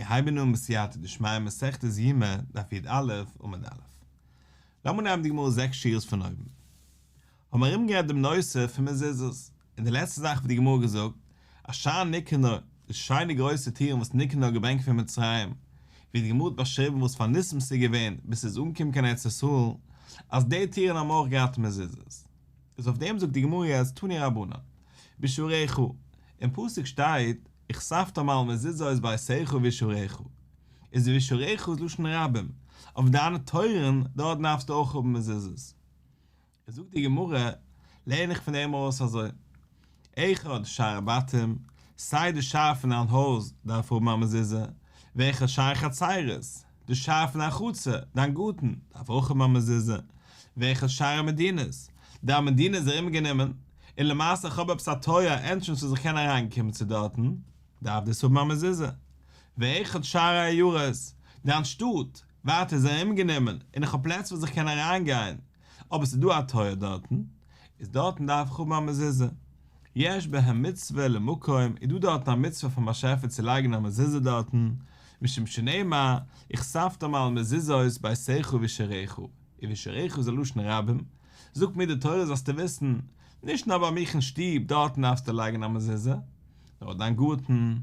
הייבן אן בסייעתא דשמיא מסכת יומא דף י"א עמוד א'. לאמיר נעמען די גמרא זעקס שורות פון אויבן. האבן מיר ארומגערעדט דעם נושא פון מזוזות, און די לעצטע זאך וואס די גמרא האט געזאגט, אז שער ניקנור, די שיינע גרויסע טירן וואס ניקנור האט געברענגט פון מצרים, ווי די גמרא האט באשריבן וואס פאר ניסים ס'איז געווען ביז ס'איז אנגעקומען קיין ארץ ישראל, אז די טירן האבן אויך געהאט מזוזות. איז אויף דעם זאגט די גמרא יעצט תנו רבנן, בשעריך, אין פסוק שטייט, וכתבתם על מזוזות ביתך ובשעריך, איז ובשעריך איז לשון רבים, אויף דיינע טויערן, דארט דארפסטו אויך האבן מזוזות. איז זאגט די גמרא, לערן איך פון דעם ארויס אזוי, אחד שערי בתים, סיי די שער פון דיין הויז דארף האבן א מזוזה, ואחד שערי חצרות, די שער פון דיין חצר, דיין גארטן, דארף אויך האבן א מזוזה, ואחד שערי מדינות, דיין מדינה איז ארומגענומען, און למעשה איך האב עפעס א טויער, א ענטרענס וואס איך קען אריינקומען צו דארטן, דארף דאס האבן א מזוזה. ואחד שערי עיירות, דיין שטאט, ווייטער איז ארומגענומען, און איך האב פלעצער וואס איך קען אריינגיין, אבער ס'איז דא א טויער דארטן, איז דארטן דארף איך האבן א מזוזה. יש בהם מצוה למקום, איז דא דארטן א מצוה פון באשעפער צו לייגן א מזוזה דארטן, משום שנאמר, וכתבתם על מזוזות ביתך ובשעריך, ובשעריך איז א לשון רבים, זאגט מיר די תורה זאלסטו וויסן, נישט נאר ביי מיך אין שטוב דארטן דארפסטו לייגן א מזוזה, נאר דיין גארטן,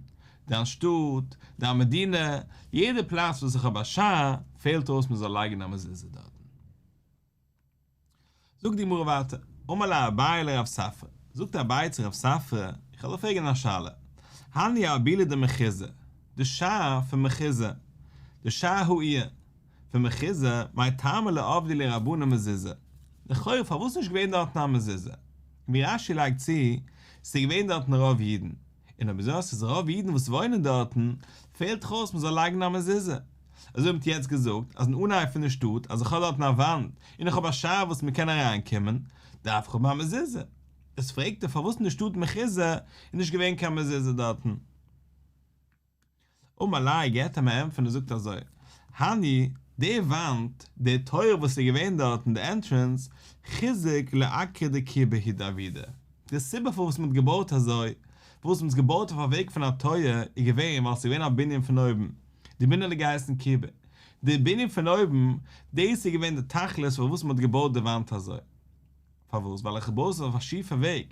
דיין שטאט, דיין מדינה, יעדע פלאץ וואס איך האב א שער, פעלט אויס מען זאל לייגן א מזוזה דארטן. זאגט די גמרא ווייטער, אמר ליה אביי לרב ספרא, זאגט אביי צו רב ספרא, איך וועל דיך פרעגן א שאלה, הני ארבולא דמחוזא, די שער פון מחוזא, די שער העיר פון מחוזא, מאי טעמא לא עבדו להו רבנן מזוזה, לכאורה פארוואס נישט געווען דארטן א מזוזה? ווי רש"י לייגט צו, ס'איז געווען דארטן רוב אידן, און אויב אזוי אז ס'איז רוב אידן וואס וואוינען דארטן, פעלט דאך אויס מ'זאל לייגן א מזוזה. אזוי האט מען יעצט געזאגט אז אין אנהייב פון די שטאט אז איך האב דארטן א וואנט און איך האב א שער וואס מ'קען אריין קומען, דארף איך האבן א מזוזה. איז פרעגט ער פארוואס אין די שטאט מחוזא איז נישט געווען קיין מזוזה דארטן. אמר ליה געט אים א ענטפער און זאגט אזוי, הני, די וואנט, די טויער וואס איז געווען דארט אין די ענטרענס, חיזוק לאקרא דכורבא הוא דעבידא, די סיבה פארוואס מען האט געבויט אזוי, פארוואס מען האט עס געבויט אויף א וועג פון א טויער, איז געווען ווייל עס איז געווען א בנין פון אויבן, די בנין האט געהייסן כורבא, די בנין פון אויבן, דאס איז געווען די תכלית פארוואס מען האט געבויט די וואנט אזוי. פארוואס? ווייל איך בוי עס אויף א שיפע וועג,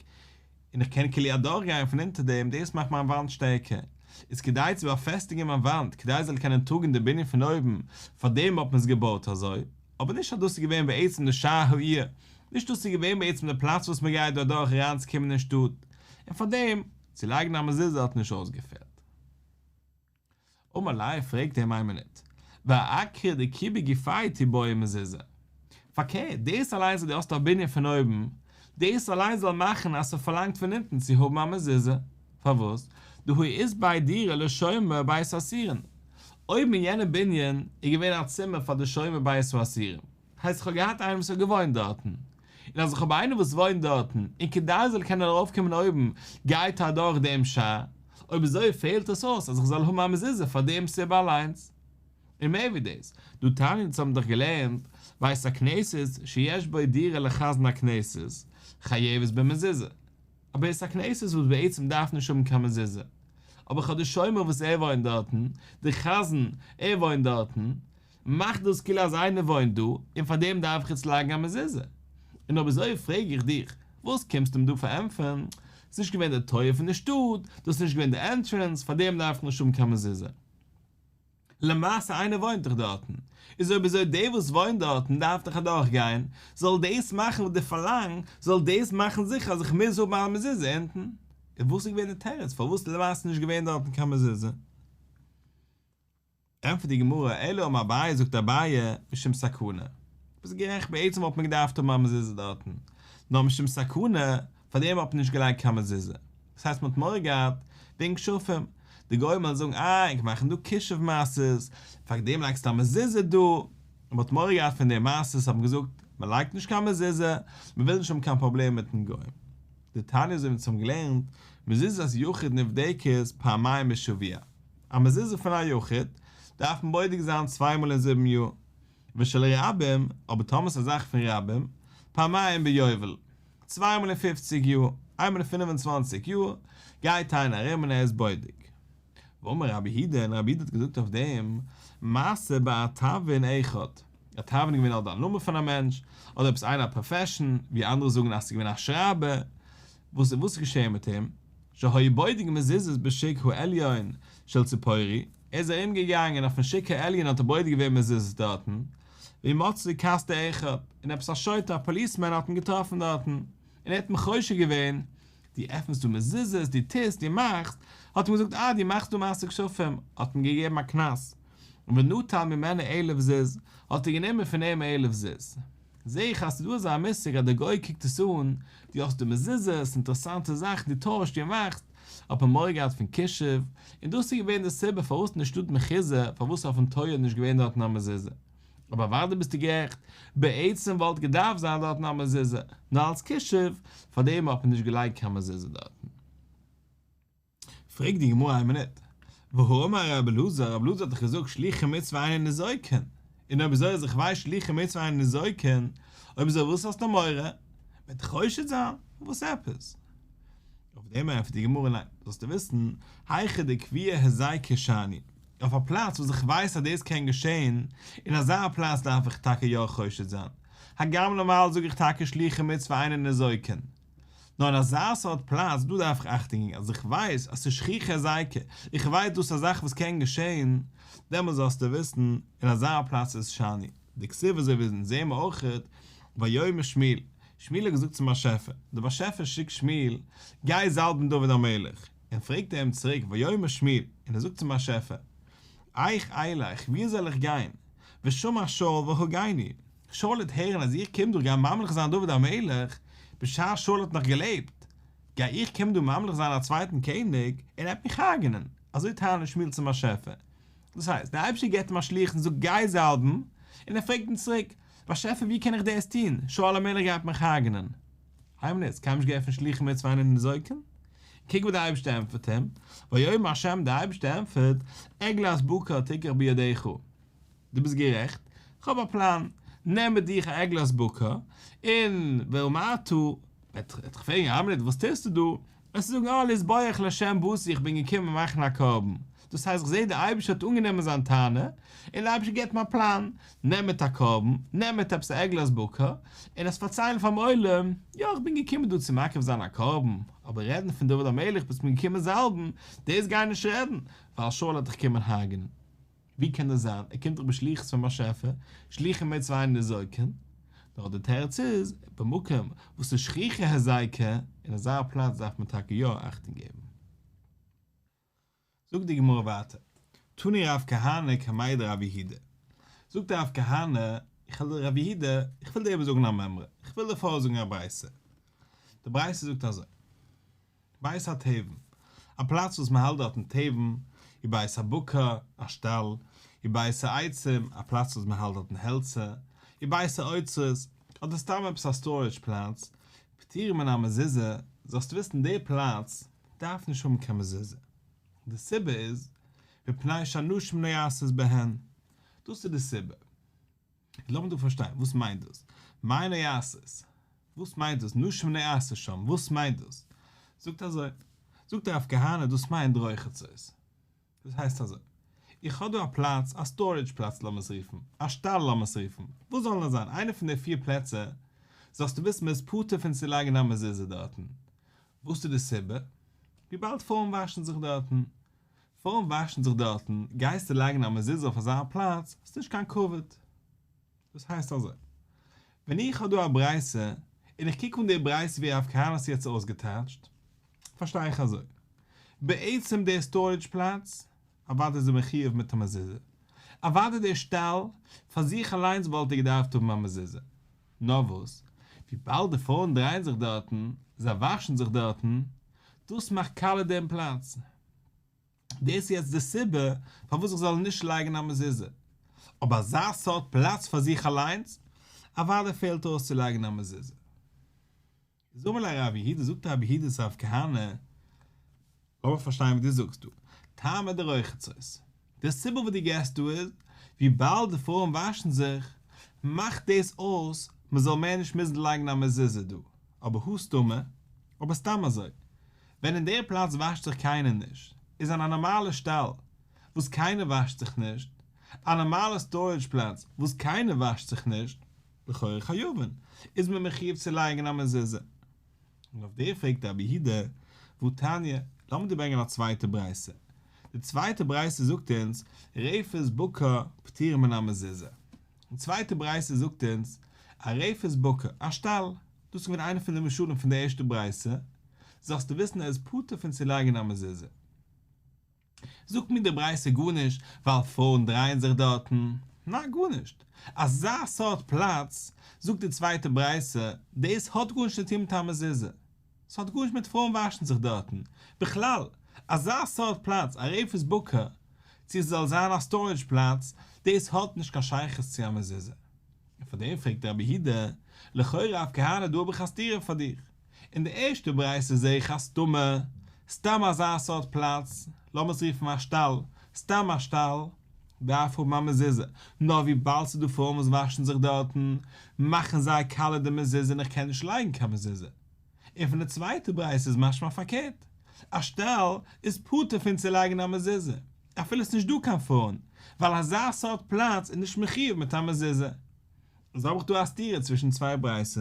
און איך קען כאילו אדורכגיין פון אונטער דעם, דאס מאכט מיין וואנט שטערקער. איז כדי צו באפעסטיגן מיין וואנט, כדי עס זאל קענען טראגן די בנין פון אויבן, פאר דעם האט מען עס געבויט אזוי, אבער נישט אז דאס איז געווען בעצם די שער העיר, נישט דאס איז געווען בעצם די פלאץ וואס מען גייט דא אדורך אריינצוקומען אין שטאט, און פאר דעם, צו לייגן א מזוזה האט נישט אויסגעפעלט. אמר ליה פרעגט אים איין מינוט, ואאקרא דכורבא גופיה תיבעי מזוזה? פארקערט, דאס אליינס אז דו האסט א בנין פון אויבן, דאס אליינס זאל מאכן אז ס'פארלאנגט פון אונטן צו האבן א מזוזה. פארוואס? דהא אית ביה דירה לשומר בית האסורין. אויבן אין יענע בנין איז געווען א צימער פאר די שומר בית האסורים. הייסט איך האב געהאט איינעם וואס האט געוואוינט דארטן, און אז איך האב איינער וואס וואוינט דארטן, און כדי ער זאל קענען ארויפקומען אויבן גייט ער אדורך דעם שער, אויב אזוי פעלט עס אויס אז איך זאל האבן א מזוזה פאר דעם סיבה אליינס. און מער ווי דאס, דהא תניא אונז האבן דאך געלערנט, בית הכנסת שיש בו דירה לחזן הכנסת, חייבת במזוזה. א בית הכנסת וואס בעצם דארף נישט האבן קיין מזוזה, אבער איך האב די שומר וואס ער וואוינט דארטן, די חזן ער וואוינט דארטן, מאכט דאס כאילו אז איינער וואוינט דא, און פאר דעם דארף איך יעצט לייגן א מזוזה. און אויב אזוי פרעג איך דיך, וואס קומסטו אים דא פארענטפערן? ס'איז נישט געווען די טויער פון די שטאט, דאס איז נישט געווען די ענטרענס, פאר דעם דארף איך נישט האבן קיין מזוזה. למעשה איינער וואוינט דאך דארטן, איז אויב אזוי דער וואס וואוינט דארטן דארף דאך אדורך גיין, זאל דאס מאכן די פארלאנג, זאל דאס מאכן זיכער אז איך מוז האבן א מזוזה אונטן. און וואס איז געווען די תירוץ פארוואס איז למעשה נישט געווען דארטן קיין מזוזה? ענטפערט די גמרא, אלא אמר אביי, זאגט אביי, משום סכנה. ביסט גערעכט, בעצם וואלט מען געדארפט האבן א מזוזה דארטן, נאר משום סכנה, פאר דעם האט מען נישט געלייגט קיין מזוזה. דאס הייסט מען האט מורא געהאט וועגן כשפים, די גוים וועלן זאגן אה, ענק מאכן דא כישוף מעשות, פאר דעם לייגסטו א מזוזה דא, און מען האט מורא געהאט פון די מעשות האט מען געזאגט, מען לייגט נישט קיין מזוזה, מען וויל נישט האבן קיין פראבלעם מיטן גוים. דתניא אזוי ווי אונז האבן געלערנט, מזוזת יחיד נבדקת פעמיים בשבוע. א מזוזה פון א יחיד דארף מען בודק זיין צוויי מאל אין זיבן יאר, ושל רבים, אבער טאמער ס'איז א זאך פון רבים, פעמיים ביובל, צוויי מאל אין פופציג יאר, איינמאל אין 25 יאר, גייט איינער ארום און ער איז בודק. ואמר רבי יהודה, און רבי יהודה האט געזאגט אויף דעם, מעשה באתוון אחד, אתוון איז געווען אדער א נאמען פון א מענטש, אדער עפעס איינער א פראפעשן, ווי אנדערע זאגן אז ס'איז געווען א שרייבער, וואס וואס איז געשען מיט אים? שהיה בודק מזוזות בשוק העליון של ציפורי, ער איז ארום געגאנגען אויפן שוק העליון האט ער בודק געווען מזוזות דארטן, ומצאו קסטר אחד, און עפעס א שוטר א פאליסמען האט אים געטראפן דארטן, און ער האט אים חושד געווען, דו עפנסט דא מזוזות, דו טוסט, דו מאכסט, האט אים געזאגט אה דו מאכסט דא מעשה כשפים, האט אים געגעבן א קנס, ונטל ממנו אלף זוז, האט ער גענומען פון אים אלף זוז. זעה איך אז ס'איז דא אזא מושג אז דער גוי קוקט עס אן, דו האסט דא מזוזות, אינטערעסאנטע זאכן, דו טוישט, דו מאכסט, האט מען מורא געהאט פון כישוף, און דאס איז געווען די סיבה פארוואס אין די שטאט מחוזא, פארוואס אויפן טויער איז נישט געווען דארטן א מזוזה. אבער אוודאי ביסטו גערעכט, בעצם וואלט געדארפט זיין דארטן א מזוזה, נאר אלס כישוף, פארדעם האט מען נישט געלייגט קיין מזוזה דארטן. פרעגט די גמרא איין מינוט, והאמר רבי אלעזר, רבי אלעזר האט דאך געזאגט שלוחי מצוה אינן ניזוקין, און אויב אזוי אז איך ווייס שלוחי מצוה אינן ניזוקין, אויב אזוי וואס האסטו מורא? מ'וועט חושד זיין? וואס עפעס? אויף דעם ענטפערט די גמרא ניין, זאלסטו וויסן, היכא דקביעא היזיקא שאני, אויף א פלאץ וואס איך ווייס אז דאס קען געשען, אין אזא פלאץ דארף איך טאקע יא חושד זיין, הגם נארמאל זאג איך טאקע שלוחי מצוה אינן ניזוקין, נאר אין אזא סארט פלאץ דא דארף איך אכטונג געבן אז איך ווייס אז ס'איז שכיחא היזיקא, איך ווייס דאס איז א זאך וואס קען געשען, דעמאלס זאלסטו וויסן, אין אזא פלאץ איז שאני. דכתיב אזוי ווי אונז זעהן מיר אויכעט, ויאמר שמואל, שמואל האט געזאגט צום באשעפער, דער באשעפער שיקט שמואל, גיי זאלבן דוד המלך, און פרעגט ער אים צוריק, ויאמר שמואל, און ער זאגט צום באשעפער, איך אלך, ווי זאל איך גיין, ושמע שאול והרגני, שאול וועט הערן אז איך קום דא גיין ממליך זיין דוד המלך, בשעת שאול האט נאך געלעבט, גיי איך קום דא ממליך זיין א צווייטן קעניג, און ער וועט מיך הרג'נען, אזוי טענה'ט שמואל צום באשעפער. דאס הייסט, דער אייבערשטער געבט אים א שליחות און זאגט גיי זאלבן, און ער פרעגט אים צוריק, באשעפער ווי קען איך דאס טון, שאול המלך גייט מיך הרג'נען. איין מינוט, קיינמאל נישט געהערט פון שלוחי מצוה אינן ניזוקין? קוק וואס דער אייבערשטער ענטפערט אים, ויאמר ה' דער אייבערשטער ענטפערט, עגלת בקר תקח בידך, דו ביסט גערעכט, כ'האב א פלאן, נעם מיט דיך א עגלת בקר, און ואמרת, וועט ער דיך פרעגן, איין מינוט, וואס טוסטו דא? וועסטו זאגן, אה, לזבוח לה' באתי, איך בין געקומען מאכן א קרבן. דאס הייסט, איך זע דער אייבערשטער האט אנגענומען זיין טענה, און דער אייבערשטער געבט אים א פלאן, נעם מיט א קרבן, נעם מיט עפעס א עגלת בקר, און עס פארציילן פאר'ן עולם, יא, איך בין געקומען דא צו מקריב זיין א קרבן, אבער רעדן פון דוד המלך וואס כ'בין געקומען זאלבן, דאס גיי נישט רעדן, ווייל שאול וועט דיך קומען הרג'נען. ווי קען דאס זיין? ער קומט דאך בשליחות פון באשעפער, שלוחי מצוה אינן ניזוקין. נאר די תירוץ איז, במקום וואס איז שכיחא היזיקא, אין אזא פלאץ דארף מען טאקע יא אכטונג געבן. זאגט די גמרא ווייטער, תני רב כהנא קמיה דרב יהודה, זאגט רב כהנא, איך וויל רב יהודה, איך וויל דיר איבערזאגן א מימרא, איך וויל דיר פארזאגן א ברייתא. די ברייתא זאגט אזוי. בית התבן, א פלאץ וואס מען האלט דארטן תבן, ובית הבקר, א שטאל, ובית העצים, א פלאץ וואס מען האלט דארטן העלצער, ובית האוצרות, אדער סתם עפעס א סטארעדזש פלאץ, פטורים מן המזוזה, זאלסטו וויסן די פלאץ דארף נישט האבן קיין מזוזה. די סיבה איז, מפני שהנשים נועסות בהן. דאס איז די סיבה. לאמיר דא פארשטיין, וואס מיינט דאס? מאי נועסות? וואס מיינט דאס נשים נועסות שם? וואס מיינט דאס? זאגט אזוי, זאגט הרב כהנא דאס מיינט רוחצות. דאס הייסט אזוי, איך האב דא א פלאץ, א סטארעדזש פלאץ לאמיר עס רופן, א שטאל לאמיר עס רופן, וואס זאל נאר זיין, איינע פון די פיר פלעצער, זאלסטו וויסן מען איז פטור פון צו לייגן א מזוזה דארטן. וואס איז די סיבה? וויבאלד פרויען וואשן זיך דארטן. פרויען וואשן זיך דארטן, גייסטו לייגן א מזוזה אויף אזא פלאץ, ס'איז נישט קיין כבוד. דאס הייסט אזוי, ווען איך האב דא א ברייתא, און איך קוק אן די ברייתא ווי הרב כהנא האט עס יעצט אויסגעטייטשט, פארשטיי איך אזוי, בעצם דער סטארעדזש פלאץ, אוודאי איז ער מחיוב מיט א מזוזה. אוודאי דער שטאל, פאר זיך אליינס וואלט ער געדארפט האבן א מזוזה. נאר וואס, וויבאלד די פרויען דרייען זיך דארטן, זיי וואשן זיך דארטן, דאס מאכט קאליע דעם פלאץ. דאס איז יעצט די סיבה פארוואס איך זאל נישט לייגן א מזוזה. אבער אזא סארט פלאץ פאר זיך אליינס, אוודאי פעלט אויס צו לייגן א מזוזה. איז אמר ליה רב יהודה, זאגט רב יהודה צו רב כהנא, לאמיר פארשטיין וואס דו זאגסט דא, טעמא דרוחצות, די סיבה וואס דו געסט דא איז, וויבאלד די פרויען וואשן זיך, מאכט דאס אויס מען זאל מער נישט מוזן לייגן א מזוזה דא, אבער הא סתמא, אבער סתם אזוי, ווען אין דער פלאץ וואשט זיך קיינער נישט, איז אין א נארמאלע שטאל וואס קיינער וואשט זיך נישט, א נארמאלע סטארעדזש פלאץ וואס קיינער וואשט זיך נישט, לכאורה חייבין, איז מען מחיוב צו לייגן א מזוזה. און אויף דעם פרעגט רבי יהודה, והתניא, לאמיר דיר ברענגען א צווייטע ברייתא. די צווייטע ברייתא זאגט אונז, רפת בקר פטורה מן המזוזה. די צווייטע ברייתא זאגט אונז, א רפת בקר, א שטאל, דאס איז געווען איינע פון די משלים פון די ערשטע ברייתא, זאלסטו וויסן ער איז פטור פון צו לייגן א מזוזה. זאגט מיר די ברייתא גארנישט ווייל פרויען דרייען זיך דארטן? ניין גארנישט. אזא סארט פלאץ, זאגט די צווייטע ברייתא, דאס האט גארנישט צו טון מיט א מזוזה. ס'האט גארנישט מיט פרויען וואשן זיך דארטן. בכלל, אזא סארט פלאץ, א רפת בקר, צו עס זאל זיין א סטארעדזש פלאץ, דאס האט נישט קיין שייכות צו א מזוזה. און פאר דעם פרעגט רבי יהודה, לכאורה רב כהנא דא האב איך א סתירה פאר דיך, אין די ערשטע ברייתא זעה איך אז סתמא, סתם אזא סארט פלאץ, לאמיר עס רופן א שטאל, סתם א שטאל, דארף האבן א מזוזה, נאר וויבאלד ס'איז דא פרויען וואס וואשן זיך דארטן, מאכן זיי קאליע די מזוזה און איך קען נישט לייגן קיין מזוזה. און פון די צווייטע ברייתא איז משמע פארקערט, א שטאל איז פטור פון צו לייגן א מזוזה, אפילו ס'נישט דא קיין פרויען, ווייל אזא סארט פלאץ איז נישט מחיוב מיט א מזוזה. איז האב איך דא א סתירה צווישן צוויי ברייתות.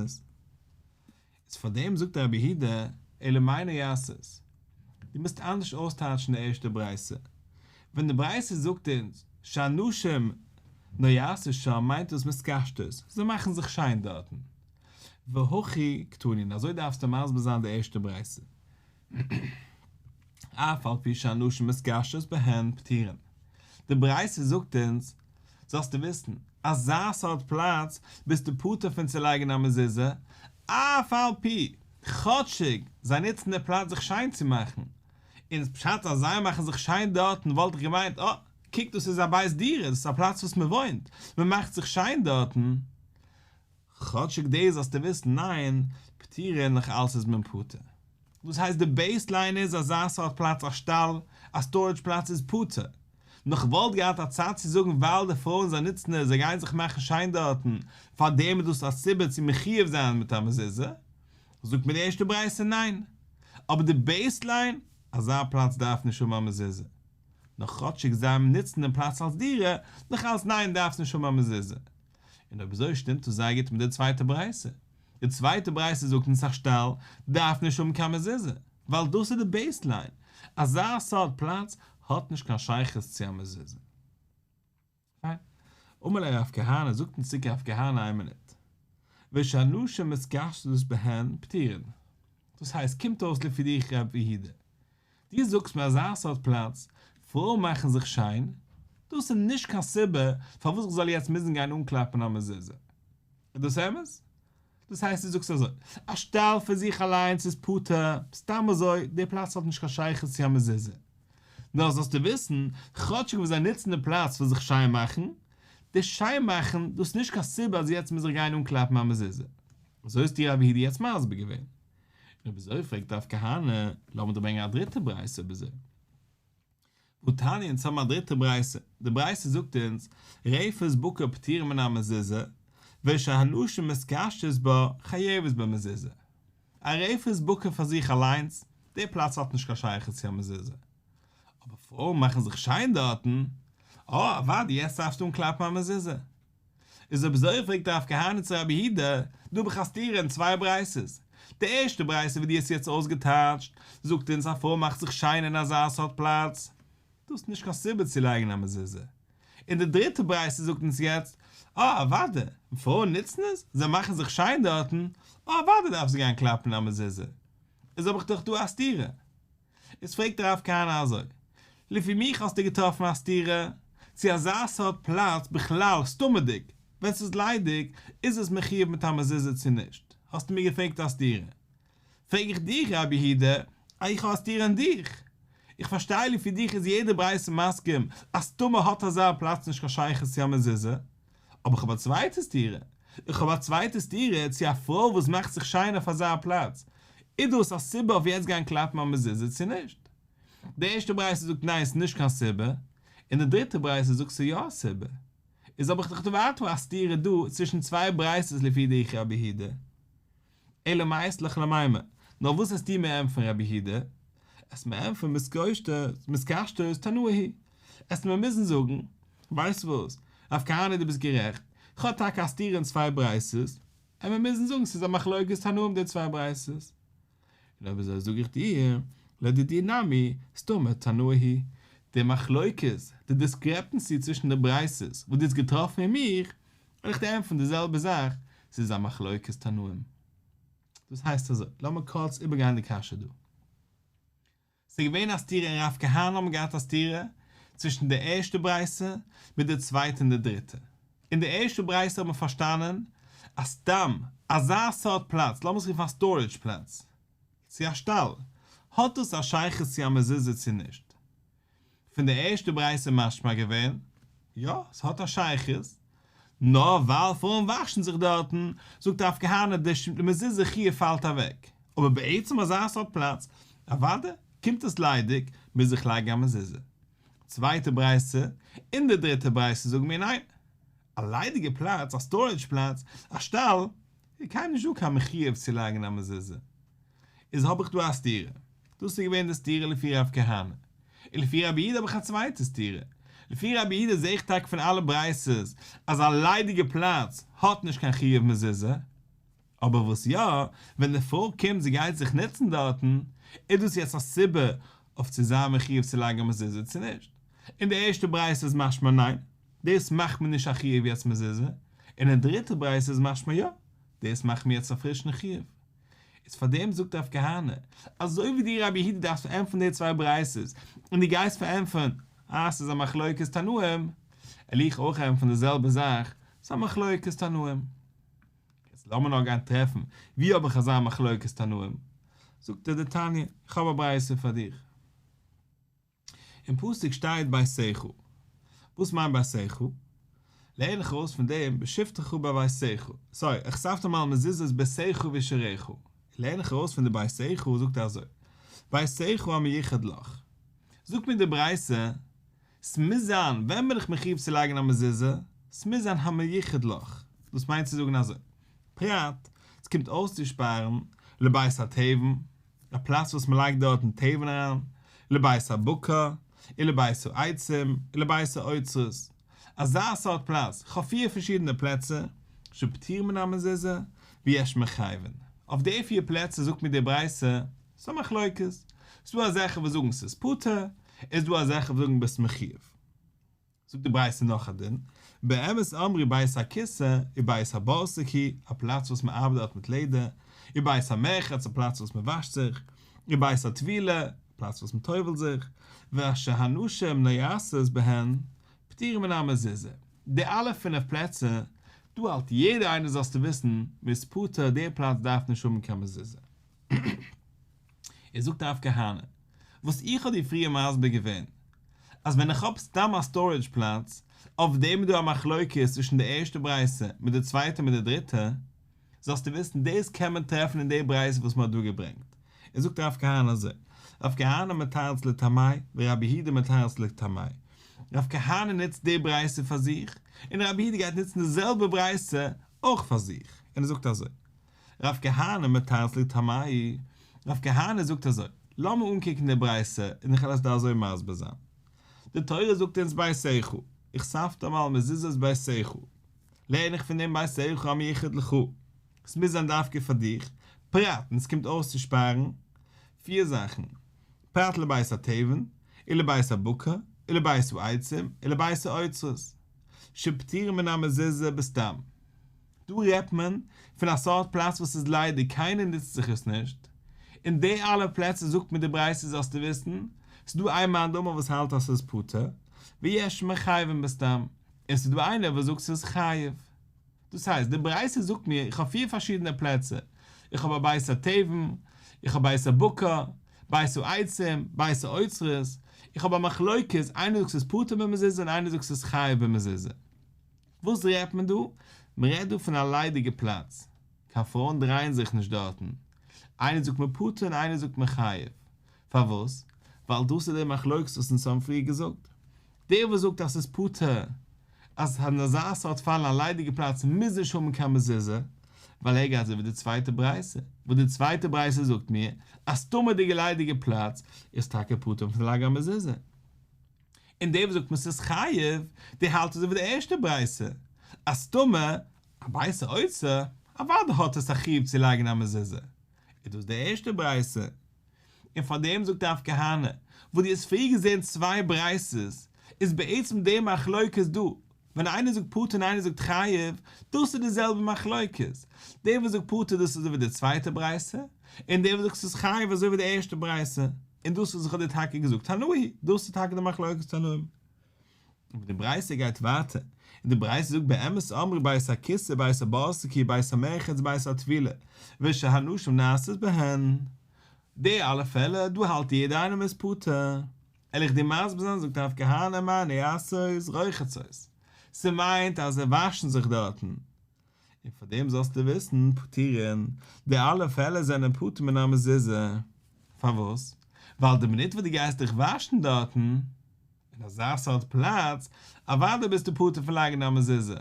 איז פאר דעם זאגט רבי יהודה, אלא מאי נייתית, דו מוזט אנדערש אויסטייטשן די ערשטע ברייתא. ווען די ברייתא זאגט אונז שהנשים נועסות שם מיינט דאס מתקשטות, זיי מאכן זיך שיין דארטן. והכי קתני, און אזוי דארפסטו מסביר זיין די ערשטע ברייתא. אף על פי שהנשים מתקשטות בהן פטורין. די ברייתא זאגט אונז, זאלסטו וויסן, אזא סארט פלאץ ביסטו פטור פון צו לייגן א מזוזה, אף על פי, כאטשיג, זיי נוצן די פלאץ זיך שיין צו מאכן. און פשט אז זיי מאכן זיך שיין דארטן וואלט איך געמיינט, אה, קוק דאס איז א בית דירה, דאס איז א פלאץ וואס מען וואוינט, מען מאכט זיך שיין דארטן. כאטשיג דאס זאלסטו וויסן, ניין, פטורין נאך אלס איז מען פטור. דאס הייסט די בעיס ליין איז אזא סארט פלאץ א שטאל, א סטארעדזש פלאץ איז פטור. נאר כ'וואלט געהאט א צד צו זאגן ווייל די פרויען זיי נוצן עס זיי גייען זיך מאכן שיין דארטן פארדעם איז דאס א סיבה צו מחיוב זיין מיט א מזוזה. זאגט מיר די ערשטע ברייתא ניין. אבער די בעיס ליין, אזא פלאץ דארף נישט האבן א מזוזה. נאר כאטשיג זיי נוצן דעם פלאץ אלס דירה, נאך אלס ניין דארפסט נישט האבן א מזוזה. און אויב אזוי שטימט עס זייער גוט מיט די צווייטע ברייתא. די צווייטע ברייתא זאגט אונז א שטאל דארף נישט האבן קיין מזוזה, ווייל דאס איז די בעיסליין, אזא סארט פלאץ האט נישט קיין שייכות צו א מזוזה. פיין. אמר ליה רב כהנא, זאגט אונז צוריק רב כהנא איין מינוט. ושהנשים מתקשטות בהן פטורין. דאס הייסט קומט אויס לפי דיך רב יהודה, דו זאגסט מיר אזא סארט פלאץ, פרויען מאכן זיך שיין, דאס איז נישט קיין סיבה פארוואס איך זאל יעצט מוזן גיין אנקלאפן א מזוזה. איז דאס אמת? דאס הייסט דו זאגסט אזוי, א שטאל פאר זיך אליינס איז פטור, סתם אזוי, די פלאץ האט נישט קיין שייכות צו א מזוזה. נאר זאלסטו וויסן, כאטשיג וואס זיי נוצן די פלאץ פאר זיך שיין מאכן, די שיין מאכן, דאס איז נישט קיין סיבה אז יעצט מוז איך גיין אנקלאפן א מזוזה. אזוי האסטו רב יהודה יעצט מסביר געווען. אויב אזוי פרעגט רב כהנא, לאמיר דיר ברענגען א דריטע ברייתא אויב אזוי. והתניא אונז האבן א דריטע ברייתא, די ברייתא זאגט אונז, רפת בקר פטורה מן המזוזה, ושהנשים מתקשטות בה חייבת במזוזה. א רפת בקר פאר זיך אליינס, די פלאץ האט נישט קיין שייכות צו א מזוזה. אבער פרויען מאכן זיך שיין דארטן, אה אוודאי יעצט דארפסטו אנקלאפן א מזוזה. איז אויב אזוי פרעגט רב כהנא צו רבי יהודה, דא האב איך א סתירה אין צוויי ברייתות. די ערשטע ברייתא ווי דו האסט יעצט אויסגעטייטשט, זאגט אונז א פרוי מאכט זיך שיין אין אזא סארט פלאץ, דאס איז נישט קיין סיבה צו לייגן א מזוזה. און די דריטע ברייתא זאגט אונז יעצט, אה אוודאי, פרויען נוצן עס, זיי מאכן זיך שיין דארטן, אה אוודאי דארף זי גיין קלאפן א מזוזה. איז האב איך דאך דא א סתירה. איז פרעגט רב כהנא אזוי, לפי מיך האסטו געטראפן א סתירה, צו אזא סארט פלאץ בכלל סתמ'דיג, ווען ס'איז ליידיג, איז עס מחיוב מיט א מזוזה צו נישט, האסטו מיר געפרעגט א סתירה. פרעג איך דיך רבי יהודה, א איך האב א סתירה אין דיך. איך פארשטיי לפי דיך איז יעדע ברייתא מסכים אז סתמא האט אזא פלאץ נישט קיין שייכות צו א מזוזה, אבער איך האב א צווייטע סתירה, איך האב א צווייטע סתירה צו א פרוי וואס מאכט זיך שיין אויף אזא פלאץ, איז דאס א סיבה אויף יעצט גיין קלאפן א מזוזה צו נישט? די ערשטע ברייתא זאגט ניין ס'איז נישט קיין סיבה, און די דריטע ברייתא זאגט ס'איז יא א סיבה. איז האב איך דאך ווייטער א סתירה דא צווישן צוויי ברייתות לפי דיך רבי יהודה. אלא מאי אית לך למימר, נאר וואס וועסטו מיר ענטפערן רבי יהודה? וועסט מיר ענטפערן מתקשטות תנאי היא וועסט מיר מוזן זאגן, ווייסט וואס, רב כהנא דו ביסט גערעכט, כ'האב טאקע א סתירה אין צוויי ברייתות, עמיר מוזן זאגן ס'איז א מחלוקת תנאים די צוויי ברייתות. און אויב אזוי זאג איך דיר, לדידי נמי, סתמא תנאי היא די מחלוקת, די discrepancy צווישן די ברייתות וואס דו האסט געטראפן אין מיך, וועל איך דיר ענטפערן די זעלבע זאך, ס'איז א מחלוקת תנאים. דאס הייסט אזוי, לאמיר קורץ איבערגיין די קשיא דא. ס'איז געווען א סתירה אין רב כהנא האבן געהאט א סתירה צווישן די ערשטע ברייתא מיט די צווייטע און די דריטע. אין די ערשטע ברייתא האט מען פארשטאנען אז סתם אזא סארט פלאץ, לאמיר עס רופן א storage פלאץ, צו א שטאל, האט דאס א שייכות צו א מזוזה צו נישט. פון די ערשטע ברייתא משמע געווען, יא, ס'האט א שייכות, נאר ווייל פרויען וואשן זיך דארטן, זאגט רב כהנא די מזוזה חיוב פאלט אוועק, אבער בעצם אזא סארט פלאץ, אוודאי, קומט עס ליידיג, מוז איך לייגן א מזוזה. צווייטע ברייתא, און די דריטע ברייתא זאגן מיר ניין, א ליידיגע פלאץ, א storage פלאץ, א שטאל, איז קיינמאל נישט דא קיין מחיוב צו לייגן א מזוזה. איז האב איך דא א סתירה. דאס איז געווען די סתירה לפי רב כהנא. און לפי רבי יהודה האב איך א צווייטע סתירה. לפי רבי יהודה זעה איך טאקע פון אלע ברייתות אז א ליידיגע פלאץ האט נישט קיין חיוב מזוזה. אבער וואס יא, ווען די פרוי קומט זי גייט זיך נוצן דארטן, איז דאס יעצט א סיבה אויף צו זיין מחיוב צו לייגן א מזוזה צו נישט. אין די ערשטע ברייתא איז משמע ניין, דאס מאכט מען נישט א חיוב יעצט מזוזה, און אין דריטע ברייתא איז משמע יא, דאס מאכט מען יעצט א פרישן חיוב. איז פאר דעם זאגט רב כהנא, אזוי ווי דו רבי יהודה דארפסט פארענטפערן די צוויי ברייתות, און דו גייסט פארענטפערן אז ס'איז א מחלוקת תנאים, על איך אויך ענטפערן די זעלבע זאך, ס'איז א מחלוקת תנאים. יעצט לאמיר נאר גיין טרעפן ווי האב איך אזא מחלוקת תנאים, זאגט ער דתניא, איך האב א ברייתא פאר דיך. אין פסוק שטייט ביתך. וואס מיינט ביתך? לערן איך ארויס פון דעם בשבתך בביתך, sorry, וכתבתם על מזוזות ביתך ובשעריך, לערן איך ארויס פון די ביתך, זאגט ער אזוי, ביתך המיוחד לך, זאגט מיר די ברייתא, ס'מוז זיין, ווען בין איך מחיוב צו לייגן א מזוזה? ס'מוז זיין המיוחד לך, דאס מיינט צו זאגן אזוי, פרט, ס'קומט אויסצושפארן, לבית התבן, א פלאץ וואס מ'לייגט דארטן תבן אריין, לבית הבקר, ולבית העצים, ולבית האוצרות. אזא סארט פלאץ, כ'האב פיר פארשידענע פלעצער, שפטורים מן המזוזה, ויש מחייבין. אויף די פיר פלעצער זאגט מיר די ברייתא, ס'א מחלוקת. ס'דא אזעלכע וואס זאגן ס'איז פטור, און ס'דא אזעלכע וואס זאגן ביסט מחיוב. זאגט די ברייתא נאך א דין, באמת אמרו בית הכסא ובית הבורסקי, א פלאץ וואס מען ארבעט דארט מיט לעדער, ובית המרחץ, א פלאץ וואס מען וואשט זיך, ובית הטבילה, א פלאץ וואס מען טובל'ט זיך, ואשר הנשים נועסות בהן, פטורים מן המזוזה. די אלע פינף פלעצער, דא האלט יעדער איינער זאלסטו וויסן, מען איז פטור, די פלאץ דארף נישט האבן קיין מזוזה. איז זאגט הרב כהנא, וואס איך האב דיר פריער מסביר געווען, אז ווען איך האב סתם א storage פלאץ, אויף דעם איז דא א מחלוקת צווישן די ערשטע ברייתא מיט די צווייטע מיט די דריטע, זאלסטו וויסן דאס קען מען טרעפן אין די ברייתא וואס מען האט דא געברענגט. איז זאגט הרב כהנא אזוי, רב כהנא מתרץ לטעמיה ורבי יהודה מתרץ לטעמיה. רב כהנא נוצט די ברייתא פאר זיך, און רבי יהודה גייט נוצן די זעלבע ברייתא אויך פאר זיך, און ער זאגט אזוי, רב כהנא מתרץ לטעמיה, רב כהנא זאגט אזוי, לאמיר אנקוקן די ברייתא און איך וועל עס דיר אזוי מסביר זיין. די תורה זאגט אונז ביתך, וכתבתם על מזוזות ביתך, לערן איך פון דעם ביתך המיוחד לך, עס מוז זיין דווקא פאר דיך, פרט, און עס קומט אויסצושפארן פיר זאכן, פרט לבית התבן, ולבית הבקר, ולבית העצים, ולבית האוצרות, שפטורים מן המזוזה בסתם. דא רעדט מען פון א סארט פלאץ וואס איז ליידיג קיינער נוצט זיך עס נישט, אין די אלע פלעצער זאגט מיר די ברייתא זאלסטו וויסן, ס'איז דא איין מאן דאמר וואס האלט אז ס'איז פטור, ויש מחייבים בסתם, און ס'איז דא איינער וואס זאגט ס'איז חייב. דאס הייסט, די ברייתא זאגט מיר איך האב פיר פארשידענע פלעצער, איך האב א בית התבן, איך האב בית הבקר, בית העצים, בית האוצרות, איך האב א מחלוקת, איינער זאגט ס'איז פטור במזוזה און איינער זאגט ס'איז חייב במזוזה. וואס רעדט מען דא? מען רעדט דא פון א ליידיגע פלאץ, קיין פרויען דרייען זיך נישט דארטן, איינער זאגט מען פטור און איינער זאגט מען חייב, פארוואס? ווייל דאס איז די מחלוקת וואס אונז האבן פריער געזאגט, דער וואס זאגט אז ס'איז פטור, אז אין אזא סארט פאל א ליידיגע פלאץ מוז נישט האבן קיין מזוזה, ווייל ער גייט אזוי ווי די צווייטע ברייתא, וואס די צווייטע ברייתא זאגט מיר אז סתמא'דיגע ליידיגע פלאץ איז טאקע פטור פון לייגן א מזוזה. און דער וואס זאגט מיר ס'איז חייב, דער האלט אזוי ווי די ערשטע ברייתא, אז סתמא, א בית האוצר, אוודאי האט עס א חיוב צו לייגן א מזוזה, איז דאס די ערשטע ברייתא. און פאר דעם זאגט רב כהנא, וואס דו האסט פריער געזען צוויי ברייתות, איז בעצם די מחלוקת דא, ווען איינער זאגט פטור און איינער זאגט חייב, דאס איז די זעלבע מחלוקת, דער וואס זאגט פטור דאס איז אזוי ווי די צווייטע ברייתא, און דער וואס זאגט ס'איז חייב אזוי ווי די ערשטע ברייתא, און דאס וואס איך האב דיר טאקע געזאגט תנאי, דאס איז טאקע די מחלוקת תנאים. אבער די ברייתא גייט ווייטער, און די ברייתא זאגט באמת אמרו בית הכסא בית הבורסקי בית המרחץ בית הטבילה ושהנשים נעשות בהן, די אלע פעלער דא האלט יעדער איינער מ'איז פטור. וועל איך דיר מסביר זיין זאגט רב כהנא מאי נועסות רוחצות, ס'מיינט אז זיי וואשן זיך דארטן, און פאר דעם זאלסטו וויסן פטורין, די אלע פעלער זענען פטור מן המזוזה, פארוואס? ווייל די מינוט וואס דו גייסט דיך וואשן דארטן, אין אזא סארט פלאץ, אוודאי ביסטו פטור פון לייגן א מזוזה,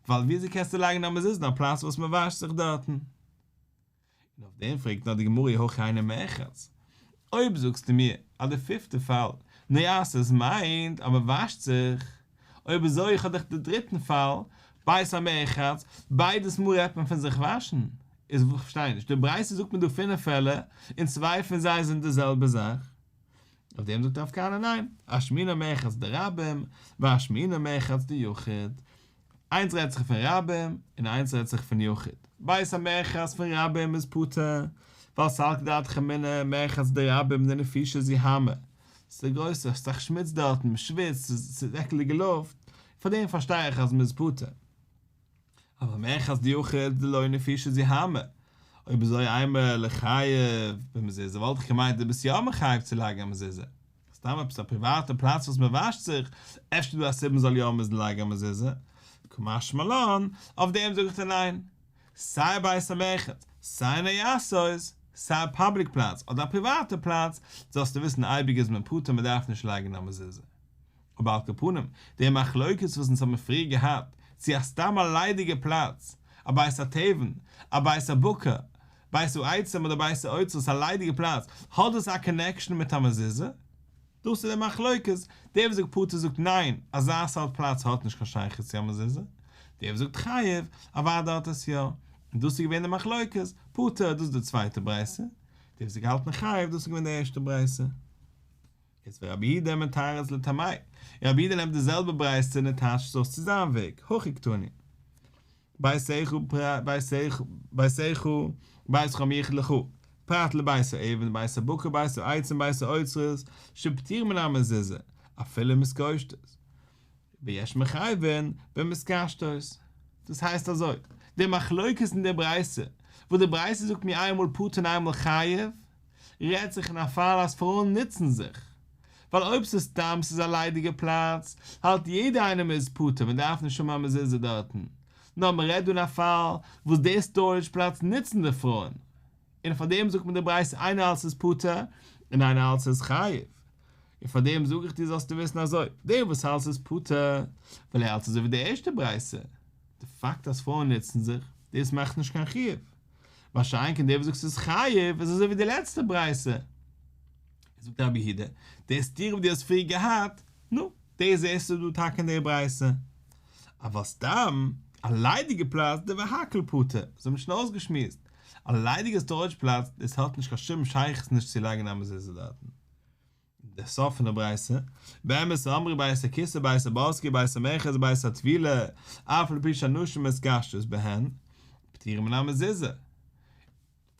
ווייל וויאזוי קענסטו לייגן א מזוזה אין א פלאץ וואס מ'וואשט זיך דארטן? און אויף דעם פרעגט נאר די גמרא אי הכי היינו מרחץ, אויב זאגסטו מיר אז די פיפטע פאל נועסות מיינט אז מען וואשט זיך, אויב אזוי איך האב דאך די דריטן פאל בית המרחץ, ביידעס מאל רעדט מען פון זיך וואשן, איז איך פארשטיי נישט, די ברייתא זאגט מיר דא פינף פעלער און צוויי פון זיי זענען די זעלבע זאך, אויף דעם זאגט רב כהנא ניין, אשמעינן מרחץ דרבים ואשמעינן מרחץ דיחיד, איינס רעדט זיך פון רבים און איינס רעדט זיך פון יחיד. בית המרחץ פון רבים איז פטור, ווייל סלקא דעתך אמינא מרחץ דרבים דנפישי זוהמא, ס'איז א גרויסע סאך שמוץ דארטן, מ'שוויצט, ס'איז עקלדיגע לופט, פאר דעם פארשטיי איך אז מ'איז פטור. אבער מרחץ דיחיד דלא נפישי זוהמא, אויב אזוי אימא ליחייב במזוזה וואלט איך געמיינט דו ביסט יא מחויב צו לייגן א מזוזה. סתם עפעס א פריוואטע פלאץ וואס מען וואשט זיך, אפשר איז דא א סיבה מען זאל יא מוזן לייגן א מזוזה, קא משמע לן, אויף דעם זאג איך דיר ניין, סיי בית המרחץ, סיי נועסות, סיי א פאבליק פלאץ אדער א פריוואטע פלאץ, זאלסטו וויסן אייביג איז מען פטור מען דארף נישט לייגן א מזוזה. אבער על כל פנים, די מחלוקת וואס אונז האבן פריער געהאט, צו א סתם א ליידיגע פלאץ, א בית התבן, א בית הבקר, בית העצים אדער בית האוצרות א ליידיגע פלאץ, האט דאס א קאנעקשאן מיט א מזוזה? דאס איז די מחלוקת, דער וואס זאגט פטור זאגט ניין, אזא סארט פלאץ האט נישט קיין שייכות צו א מזוזה, דער וואס זאגט חייב, אוודאי האט עס יא, און דאס איז געווען די מחלוקת, פטור דאס איז די צווייטע ברייתא, דער וואס האט געהאלטן חייב דאס איז געווען די ערשטע ברייתא. איז ורבי יהודה מתרץ לטעמיה, רבי יהודה נעמט די זעלבע ברייתא און ער טייטשט עס אויס צו זיין וועג, הכי קתני. ביתך ביתך ביתך ביתך המיוחד לך, פרט לבית האבן בית הבקר בית העצים בית האוצרות שפטורים מן המזוזה אפילו מתקושטות ויש מחייבין במתקשטות. דאס הייסט אזוי, די מחלוקת אין די ברייתא, וואס די ברייתא זאגט מיר איינמאל פטור און איינמאל חייב, רעדט זיך אין א פאל אז פרויען נוצן זיך, ווייל אויב ס'איז סתם ס'איז א ליידיגע פלאץ, האלט יעדער איינער מ'איז פטור מ'דארף נישט האבן א מזוזה דארטן, נאר מ'רעדט דא אין א פאל וואס די סטארעדזש פלאץ נוצן די פרויען, און פאר דעם זאגט מיר די ברייתא איינער האלט ס'איז פטור און איינער האלט ס'איז חייב, און פאר דעם זאג איך דיר זאלסטו וויסן אזוי, דער וואס האלט ס'איז פטור, ווייל ער האלט אזוי ווי די ערשטע ברייתא, די פאקט אז פרויען נוצן זיך, דאס מאכט נישט קיין חיוב. מה שאין כן דער וואס זאגט ס'איז חייב איז אזוי ווי די לעצטע ברייתא. זאגט רבי יהודה, די סתירה וואס דו האסט פריער געהאט, נו, דאס זעסטו דא טאקע אין די ברייתא. אבל סתם, א ליידיגע פלאץ, דברי הכל פטור, דאס האבן מיר שוין אויסגעשמועסט, א ליידיגע סטארעדזש פלאץ, דאס האט נישט קיין שום שייכות נישט צו לייגן א מזוזה דארטן. דער סוף פון די ברייתא, באמת אמרו בית הכסא בית הבורסקי בית המרחץ בית הטבילה, אף על פי שהנשים מתקשטות בהן, פטורים מן המזוזה.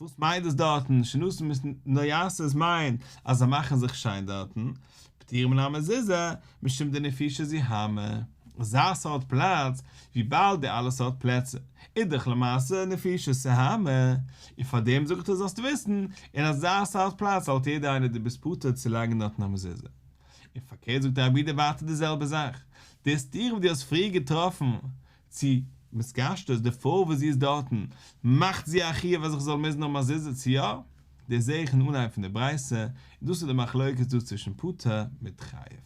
וואס מיינט דאס דארטן, שנשים נועסות מיינט אז זיי מאכן זיך שיין דארטן, פטורים מן המזוזה, משום דנפישי זוהמא. אזא סארט פלאץ, וויבאלד די אלע סארט פלעצער איז דאך למעשה נפישי זוהמא, און פאר דעם זאג איך דיר זאלסט וויסן, אין אזא סארט פלאץ האלט יעדער איינער דו ביסט פטור צו לייגן דארטן א מזוזה. און פארקערט זאגט רבי יהודה ווייטער די זעלבע זאך, די סתירה וואס דו האסט פריער געטראפן צו מתקשטות, די פרוי וואס זי איז דארטן, מאכט זי א חיוב אז איך זאל מוזן האבן א מזוזה צו יא? דאס זעה איך אין אנהייב פון די ברייתא, און דאס איז די מחלוקת דא צווישן פטור מיט חייב.